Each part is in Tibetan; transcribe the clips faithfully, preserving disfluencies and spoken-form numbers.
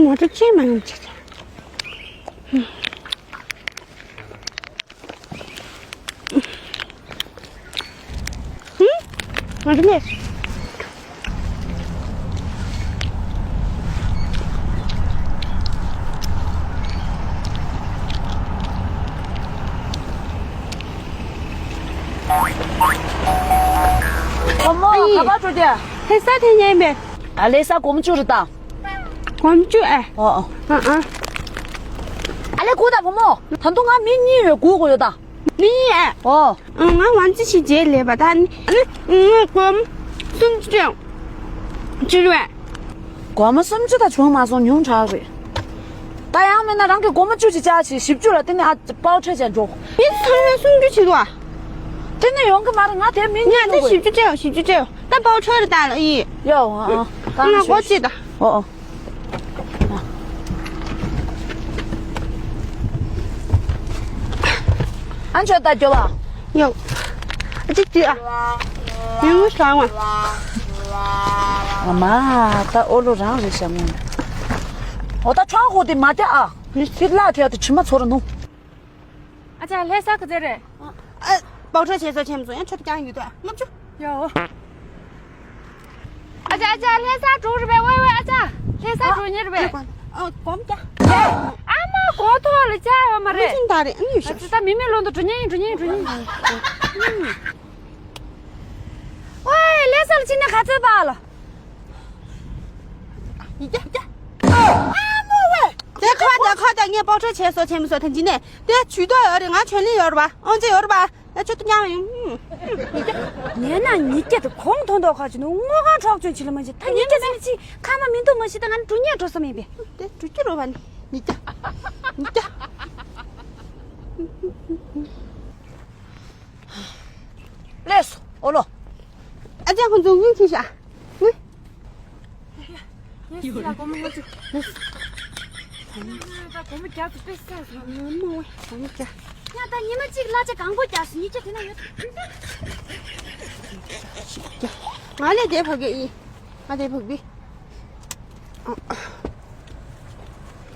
ང་ཚོ་ཅི་མ་ཡོང་ཅི། ང་ཚོ་ནས། བུ་མོ་ག་པར་འགྲོ་རྒྱུ། ལྷ་ས་ཐོན་ཉན་པས། ཨ་ལྷ་ས་སྒོར་མོ་བཅུ་རེད་ད། སྒོར་མོ་བཅུ་ཨེ། ཨོ་ཨོ། ཨ་ཨ། ཨ་ལས་སྒུག་དང་བུ་མོ། ད་དུང་ང་མི་གཉིས་ཡོད་སྒུག་དགོས་ཡོད་ད། མི་གཉིས་ཨེ། ཨོ། ང་ཝང་ཙི་ཞིག་རྗེས་ལས་པ་ད་ནི་ནི་ངས་སྒོར་མོ་སུམ་ཅུ་སྤྲད་ཡོང་། བཅུ་རེད། སྒོར་མོ་སུམ་ཅུ་ད་བྱུང་མ་སོང་ཉུང་དྲགས་རེད། ད་ཡང་མིན་ན་རང་གི་སྒོར་མོ་བཅུ་ཅིག་བཅག་ཅིག་བཞི་བཅུ་ལ་དེ་ནི་ཨ་པའོ་ཁྲ་ཅན་འགྲོ། ཡིན་ཚང་མས་སུམ་ཅུ་བྱེད་དོ། དེ་ནི་ཡོང་གི་མ་རེད། ང་དེ་མི་ཉན་ཡ་འདི་འདུག་བཞི་བཅུ་སྤྲད་ཡོང་། བཞི་བཅུ་སྤྲད་ཡོང་། ད་པའོ་ཁྲ་རེ་ད་ལ་ཡིན། ཡོ་ཨ་ཨ། ང་སྒོ་ཕྱེ་ད། ཨོ་ཨོ། ཨ་མཆོད་ད་རྒྱོབ་ཨ། ཡོ། ཨ་ཅིག་ཅིག་ཨ། ཡོང་ངོ་ཤང་བ། ཨ་མ་ད་ཨོ་ལོ་རང་རེད་ཤག་ངོ་། ཨོ་ད་ཁྲང་ཧོ་དེ་མ་བལྟས་ཨ། ཚིག་ལག་ཐེ་ཨ་དེ་དྲི་མ་ཚོ་ར་ནུ། ཨ་ཅག་ལྷ་ས་ག་ཚོད་རེད། ཨ། པའོ་ཁྲ་ཆེ་ས་ཆེན་མོ་ཡང་ཆོད་ཀྱང་ཡོད་དོ་ལྔ་བཅུ། ཡོ། ཨ་ཅག་ཨ་ཅག་ལྷ་ས་འགྲོ་རེད་པས། ཝེ་ཝེ་ཨ་ཅག་ལྷ་ས་འགྲོ་ཉེ་རེད་པས། ཨ་གོམ་ཀྱ། ཨ་མ་གོ་ཐོག་ལ་ཅག་ཡོད་མ་རེད། ཅིང་ད་རེད་ཨ་ཡོད་ཤག་ཨ་ཅག་ད་མི་མེད་ལོང་དུ་འགྲོ་ཉེ་ཡིན་འགྲོ་ཉེ་ཡིན་འགྲོ་ཉེ་ཡིན། ཝེ་ལྷ་ས་ལ་ཕྱིན་ན་ག་ཚོད་པ་ལ། ཡི་རྒྱ་རྒྱ། ཨ་མོ་ཝེ། དེ་ཁ་དེ་ཁ་དེ་ངས་པའོ་ཁྲ་ཆེ་སོ་ཆེ་མི་སོ་ཐན་ཅི་ནས་དེ་ཇུས་གཏོགས་ཡོད་རེད། ང་ཆོས་ལེན་ཡོད་རེད་པ། ཨང་ཅེ་ཡོད་རེད་པ། ད་ཆོད་དུ་ཉམས་ཡོང་། ཉན་ན་ཉིས་བརྒྱ་དེ་གོང་མཐོང་མདོག་ཁ་ཅིག་ནོ་དངོས་གང་འཕྲོག་བཅོས་བྱེད་ལ་མ་བྱེད་ད་ཉིས་བརྒྱ་ཟེར་ནི་ཅི་ཁ་མ་མི་འདུག་མ་ཤི་ད་ང་ནི་འགྲོ་ཉན་འགྲོ་བསམ་ཡིན་པས། དེ་འགྲོ་རྒྱུ་རོ་བ་ནི་ཉིས་བརྒྱ། ཉིས་བརྒྱ། ལས་སོ་ཨོ་ལོ། ཨ་ཅག་ཁོང་ཚོ་དངུལ་ཁྱེར་ཤག་ངས་ཡ་སྒོར་མོ་ལྔ་བཅུ། ད་སྒོར་མོ་བརྒྱ་ཙམ་དཔེ་བསགས་སོང་། སྒོར་མོ་སྒོར་མོ་བརྒྱ། ཡ་ད་ཉི་མ་གཅིག་གླ་ཆ་གང་པོ་བརྒྱབ་སོང་། ཉིས་བརྒྱ་དེ་ན་ཡོད། ང་ལས་དེ་ཕ་གི་ཡིན། ང་དེ་ཕ་གི།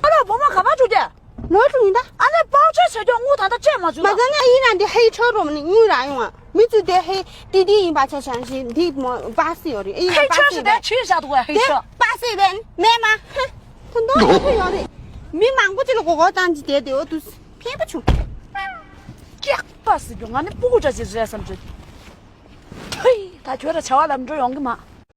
ཨ་ལ་བུ་མོ་ག་པར་འགྲོ་རྒྱུ། ལོ་དྲུག་ཡིན་ད། ཨ་ནི་པའོ་ཁྲ་བྱེད་ཀྱང་དངུལ་ད་ལྟ་སྤྲད་མ་བཅུག་མ་ད་ན་ཡིན་ན་འདི་ཧེ་ཁྲོ་རོ་མ་ནི་དངུལ་རག་ཡོང་ཨ། མི་ཚོས་དེ་ཧེ་ཏི་ཏི་ཡིན་པ་ཆ་ཆ་ཞིག་འདི་མོ་པ་སི་ཡོད་རེད། ཨེ་ཡིན་ན་པ་སི་རེད། ཆོས་ཞུ་དེ་ཧེ་ཤ་དུ་ཧེ་ཤ། པ་སི་བན་མེ་མ་ཧེ། ཐུན་ཐུང་ཧེ་ཡོད་རེད། མི་མང་པོ་ཅིག་ལ་གོ་གོ་བཏང་ཅི་དེ་དེ་འོ་དུ་ཕན་པ་བྱུང་། སྐྱག་པ་སི་རྒྱུ་ང་ནི་སྤུ་གུ་འདྲ་ཅིག་རེད་བསམ་གྱི། ཧེ་ད་ཁྱོད་ར་བྱ་བ་ལམ་འགྲོ་ཡོང་གི་མ།